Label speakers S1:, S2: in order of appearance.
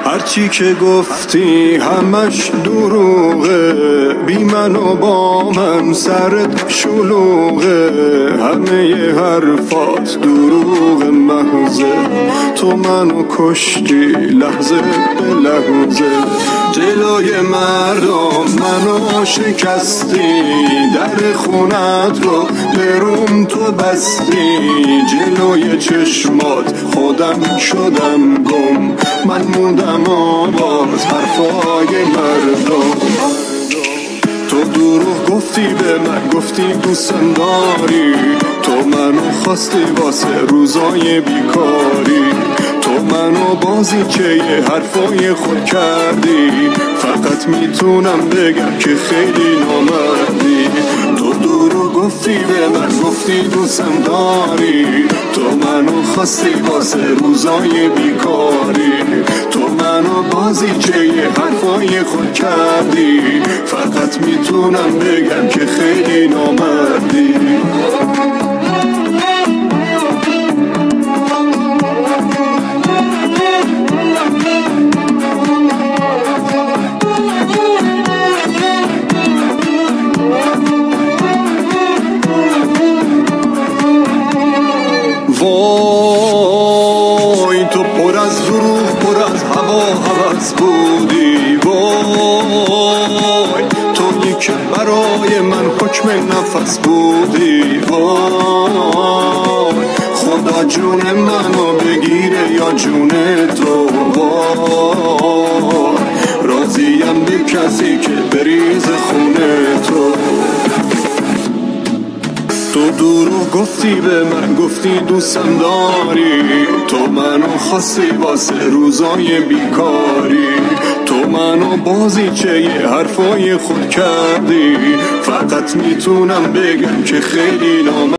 S1: هرچی که گفتی همش دروغه، بی من و با من سرت شلوغه، همه حرفات دروغ محضه، تو منو کشتی لحظه به لحظه، جلوی مردم منو شکستی، در خونت رو به روم تو بستی، جلوی چشمات خودم شدم گم، من موندم آواز حرفای مردم. تو دروغ گفتی به من، گفتی دوستم داری، تو منو خواستی واسه روزای بیکاری، تو منو بازی چه حرفای خود کردی، فقط میتونم بگم که خیلی نامردی. تو دروغ گفتی به من، گفتی دوستم داری، تو منو خواستی واسه روزای بیکاری، تو منو بازی چه حرفای خود کردی، فقط میتونم بگم که خیلی نامردی. وای تو پر از دروغ، پر از هوا هوس بودی، وای تویی که برای من حکم نفس بودی، وای خدا جون منو بگیره یا جون تو، وای راضیم به کسی که بریز خونه تو. تو دروغ گفتی به من، گفتی دوستم داری، تو منو خواستی واسه روزای بیکاری، تو منو بازی چه حرفای خود کردی، فقط میتونم بگم که خیلی نامردی.